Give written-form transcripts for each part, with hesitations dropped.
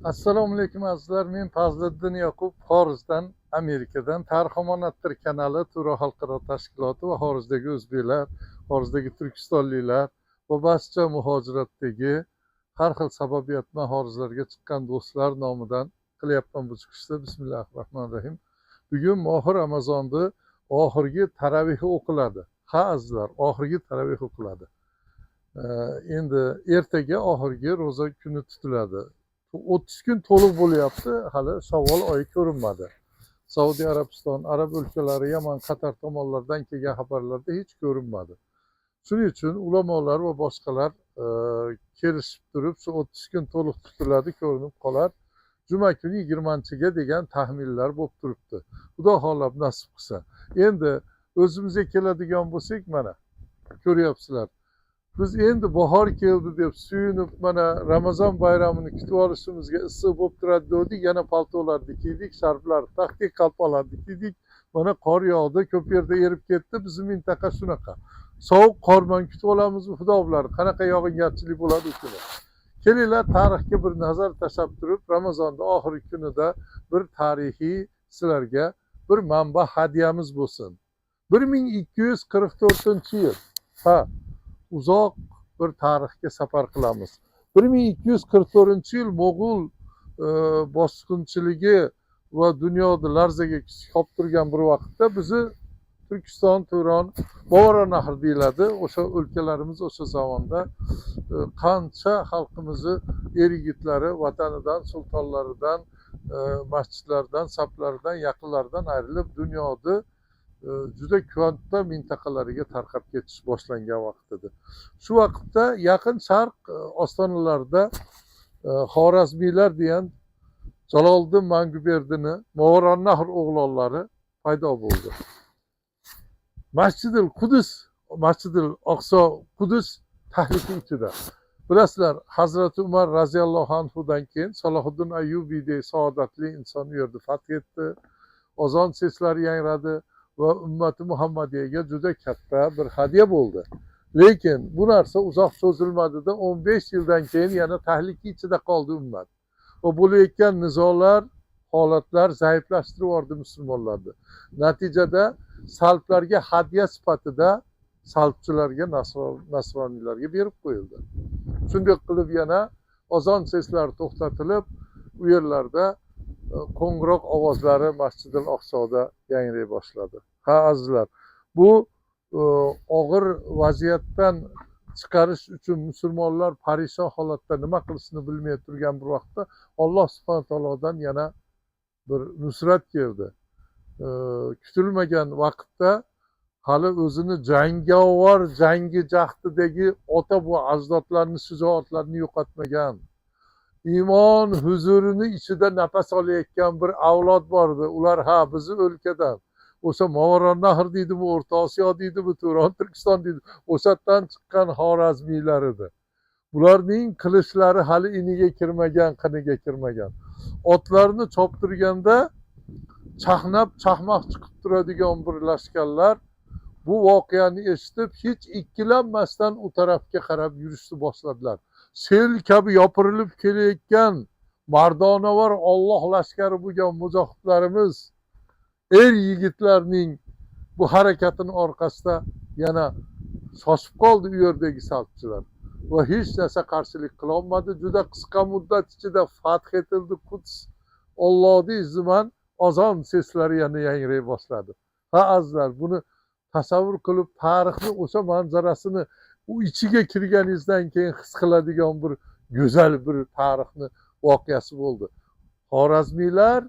Assalomu alaykum, azizlar. Men Fazliddin Yoqub, xorijdan, Amerikadan. Tarix omonatdir kanali, Tura xalqaro tashkiloti va xorijdagi o'zbeklar, xorijdagi turkistonliklar va barcha muhojiratdagi har xil sababiyat bilan xorijlarga chiqqan do'stlar nomidan qilyapman bu chiqishni. Bismillahi rohmanir rohim. Bugun mohi Ramazonni oxirgi taravihi o'qiladi. Ha, azizlar, oxirgi taravih o'qiladi. Endi ertaga oxirgi ro'za kuni tutiladi. 30 kun to'liq bo'lyapti, hali Shavvol oyi ko'rinmadi. Saudiya Arabiston, arab o'lkalari, Yaman, Qatar tomonlardan kelgan xabarlarda hech ko'rinmadi. Shuning uchun ulamolar va boshqalar kelishib turib, shu 30 kun to'liq tutiladi, ko'rinib qolar. Juma kuni 20-ga degan taxminlar bo'lib turibdi. Xudo xohlab, nasib qilsa. Endi o'zimizga keladigan bo'lsak, mana ko'ryapsizlar. Biz endi bahor keldi deb suyunib, mana Ramazon bayramini kutib olishimizga issiq bo'lib turadi degandik, yana paltolarni kiydik, sharflarni taqdik, qalpoqlarni kiydik. Mana qor yog'di, ko'p yerda erib ketdi. Bizning mintaqa shunaqa. Sovuq qor bilan kutib olamiz, xudo biladi, qanaqa yog'ingarchilik bo'ladi u kuni. Kelinglar, tarixga bir nazar tashlab turib, Ramazonning oxirgi kunida bir tarixiy sizlarga bir manba hadyamiz bo'lsin. 1244-yil. Ha, uzoq bir tarixga safar qilamiz. 1244-yil mo'g'ul bosqinchiligi va dunyoda larzaga solib turgan bir vaqtda bizni Turkiston, Turon, Movarounnahr deyiladi. O'sha o'lkalarimiz o'sha zamonda qancha xalqimizni er yigitlari vatanidan, sultonlaridan, masjidlardan, saflaridan, yaqinlaridan ayrilib, dunyoda juda katta mintaqalariga tarqab ketish boshlangan vaqt edi. Shu vaqtda Yaqin Sharq ostonalarida Xorazmiylar degan Jaloliddin Manguberdini Movarounnahr o'g'lonlari paydo bo'ldi. Masjidil Qudus, Masjidil Aqso, Qudus tahlika ichida. Bilasizlar, Hazrati Umar roziyallohu anhudan keyin Salohiddin Ayyubiydek saodatli inson u yerda fath etdi. Ozon seslari yangradi va ummati Muhammadiyaga juda katta bir hadya bo'ldi. Lekin bu narsa uzoq cho'zilmadida, 15 yildan keyin yana tahlika ichida qoldi ummat. Va bo'layotgan nizolar, holatlar zaiflashtirib yubordi musulmonlarni. Natijada salblarga hadya sifatida salbchilarga, nasroniylarga berib qo'yildi. Shunday qilib yana ozon seslari to'xtatilib, u yerlarda qo'ng'iroq ovozlari Masjidil Aqsoda yangray boshladi. Ha, azizlar, bu og'ir vaziyatdan chiqarish uchun musulmonlar parishon holatda nima qilishni bilmay turgan bir vaqtda Alloh subhanahu taolodan yana bir nusrat keldi. Kutilmagan vaqtda hali o'zini jangovar jangi jahdidagi ota va ajdodlarni shijoatlarini yo'qotmagan, iymon huzurini ichida nafas olayotgan bir avlod bor edi. Ular, ha, bizni o'lkadan, o'sha Movarounnahr deydimi, O'rta Osiyo deydimi, Turon Turkiston deydi, o'sha yerdan chiqqan xorazmiylar edi. Bularning qilichlari hali iniga kirmagan, qiniga kirmagan. Otlarni choptirganda chaqnab chaqmoq chiqib turadigan bir lashkarlar bu voqeani eshitib, hech ikkilanmasdan u tarafga qarab yurishni boshladilar. Sel kabi yopirilib kelayotgan mardonavor Olloh lashkari bo'lgan mujohidlarimiz, er yigitlarning bu harakatini orqasida yana shoshib qoldi u yerdagi salbchilar va hech narsa qarshilik qilolmadi. Juda qisqa muddat ichida fath etildi Quds. Ollohni izni bilan ozon seslari yana yangray boshladi. Ha, azizlar, buni tasavvur qilib, tarixni o'sha manzarasini u ichiga kirganingizdan keyin his qiladigan bir go'zal bir tarixni voqeasi bo'ldi. Xorazmiylar,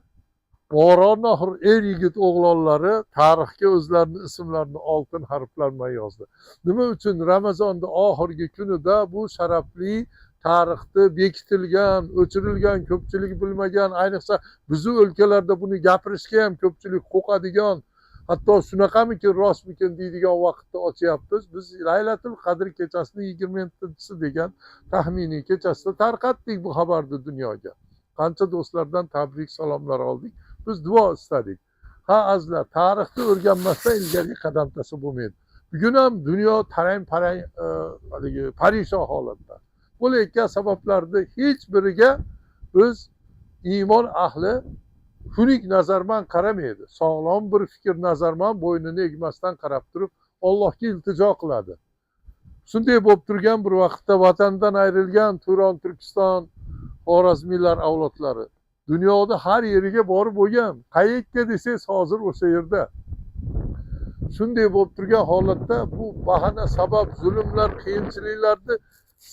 Movarounnahr er yigit o'g'lonlari tarixga o'zlarini ismlarini oltin harflar bilan yozdi. Nima uchun Ramazonni oxirgi kunida bu sharafli tarixda bekitilgan, o'chirilgan, ko'pchilik bilmagan, ayniqsa bizni o'lkalarda buni gapirishga ham ko'pchilik qo'rqadigan, hatto shunaqamikin, rostmikin deydigan vaqtda ochyapmiz. Biz Laylatul Qadr kechasini 27-si degan taxminiy kechasida tarqatdik bu xabarni dunyoga. Qancha do'stlardan tabrik salomlar oldik. Biz duo istadik. Ha, azizlar, tarixni o'rganmasdan ilgariga qadam tashlab bo'lmaydi. Bugun ham dunyo tarang parang, haligi parishon holatda. Bo'layotgan sabablarni hech biriga biz Iymon ahli xunuk nazarman qaramaydi. Sog'lom bir fikr nazarman bo'ynini egmasdan qarab turib Allohga iltijo qiladi. Shunday bo'lib turgan bir vaqtda vatandan ayrilgan Turon, Turkiston, Xorazmiylar avlodlari dunyoda har yeriga borib bo'lgan. Qayerga desangiz hozir o'sha yerda. Shunday bo'lib turgan holatda bu bahona, sabab, zulmlar, qiyinchiliklarni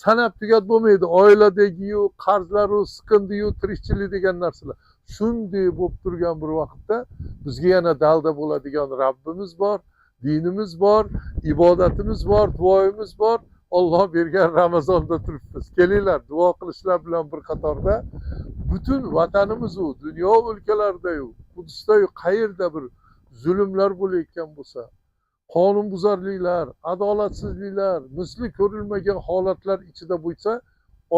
sanab tugat bo'lmaydi. Oiladagiyu, qarzlaru, siqindiyu, tirikchilik degan narsalar. Shunday bo'lib turgan bir vaqtda bizga yana dalda bo'ladigan Rabbimiz bor, dinimiz bor, ibodatimiz bor, duoyimiz bor. Alloh bergan Ramazonda turibmiz. Kelinglar, duo qilishlar bilan bir qatorda butun vatanimiz u, dunyo o'lkalarida-yu, Qudusda-yu qayerda bir zulmlar bo'layotgan bo'lsa, qonunbuzarliklar, adolatsizliklar, misli ko'rilmagan holatlar ichida bo'lsa,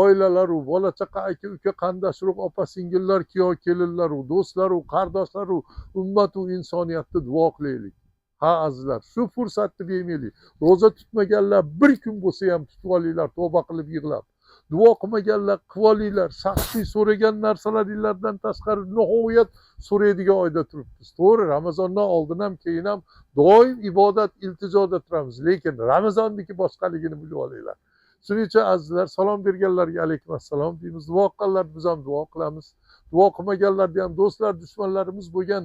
oilalaru, bola chaqa, aka uka, qarindosh urug', opa singillar, kuyov kelinlaru, do'stlaru, qarindoshlar-u, ummatu insoniyatni duo qilaylik. Ha azizlar, shu fursatni bermaylik. Ro'za tutmaganlar bir kun bo'lsa ham tutib olinglar, tavba qilib yig'lab. Duo qilmaganlar qilib olinglar. Shaxsiy so'ragan narsalaringlardan tashqari nihoyat so'raydigan oyda turibmiz. To'g'ri, Ramazondan oldin ham keyin ham doim ibodat, iltijoda turamiz, lekin Ramazonniki boshqaligini bilib olinglar. Shuning uchun azizlar, salom berganlarga alaykum assalom deymiz. Duo qilganlar biz ham duo qilamiz. Duo qilmaganlarga ham do'stlar, dushmanlarimiz bo'lgan,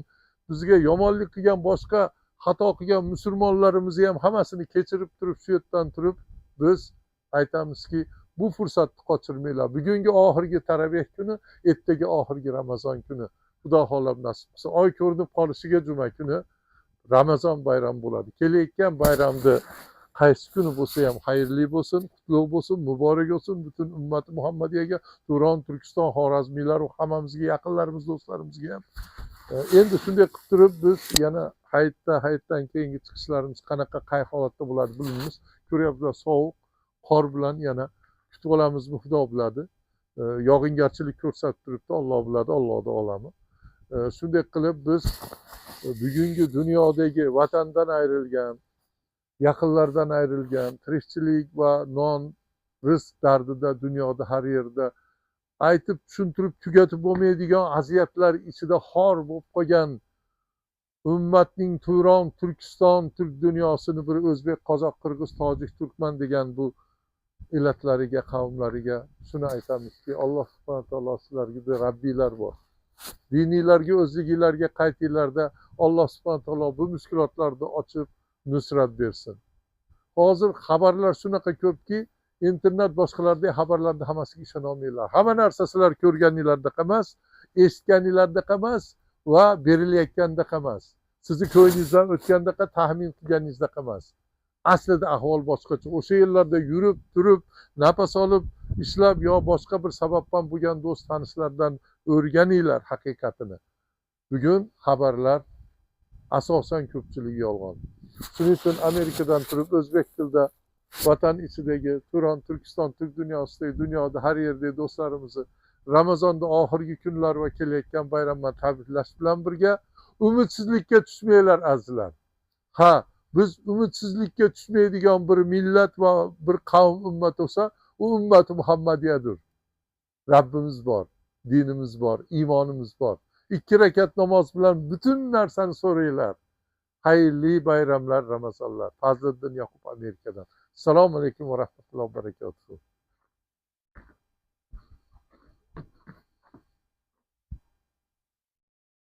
bizga yomonlik qilgan, boshqa xato qilgan musulmonlarimizni ham hammasini kechirib turib, shu yerdan turib biz aytamizki, bu fursatni qochirmanglar. Bugungi oxirgi taraveh kuni, ertaga oxirgi Ramazon kuni. Xudo xohlab nasib qilsa, oy ko'rinib qolishiga juma kuni Ramazon bayrami bo'ladi. Kelayotgan bayramni qaysi kuni bo'lsa ham xayrli bo'lsin, qutlug' bo'lsin, muborak bo'lsin butun ummati Muhammadiyaga, Turon, Turkiston, Xorazmiylar va hammamizga, yaqinlarimiz, do'stlarimizga ham. Endi shunday qilib turib biz yana hayitdan keyingi chiqishlarimiz qanaqa, qay holatda bo'ladi bilmaymiz. Ko'ryapsizlar, sovuq, qor bilan yana kutib olamizmi, Xudo biladi. Yog'ingarchilik ko'rsatib turibdi, Alloh biladi, Allohning olami. Shunday qilib biz bugungi dunyodagi vatandan ayrilgan, yaqinlardan ayrilgan, tirikchilik va non, rizq dardida dunyoda har yerda aytib tushuntirib tugatib bo'lmaydigan aziyatlar ichida xor bo'lib qolgan ummatning Turon, Turkiston, turk dunyosini bir o'zbek, qozoq, qirg'iz, tojik, turkman degan bu illatlariga, qavmlariga shuni aytamizki, Alloh subhanahu taolo sizlarga bir Rabbiylar bor. Diniylarga, o'zliginglarga qaytinglarda Alloh subhanahu taolo bu mushkulotlarni ochib nusrat bersin. Hozir xabarlar shunaqa ko'pki, internet boshqalardagi xabarlarni hammasiga ishona olmanglar. Hamma narsa sizlar ko'rganinglardaqa emas, eshitganinglardaqa emas va berilayotgandaqa emas. Sizni ko'nglingizdan o'tgandaqa, taxmin qilganingizdaqa emas. Aslida ahvol boshqacha. O'sha yerlarda yurib, turib, nafas olib, ishlab yo boshqa bir sababdan bo'lgan do'st tanishlardan o'rganinglar haqiqatini. Bugun xabarlar asosan ko'pchiligi yolg'on. Shuning uchun Amerikadan turib o'zbek tilida vatan ichidagi Turon, Turkiston, turk dunyosidagi dunyoda har yerdagi do'stlarimizni Ramazonda oxirgi kunlar va kelayotgan bayram bilan tabriklash bilan birga umidsizlikka tushmanglar azizlar. Ha, biz umidsizlikka tushmaydigan bir millat va bir qavm ummat bo'lsa, u ummati Muhammadiyadir. Rabbimiz bor, dinimiz bor, iymonimiz bor. 2 rakat namoz bilan butun narsani so'ranglar. Xayrli bayramlar, Ramazonlar. Fazliddin Yoqub Amerikadan. Assalomu alaykum va rahmatullohi va barakatuh.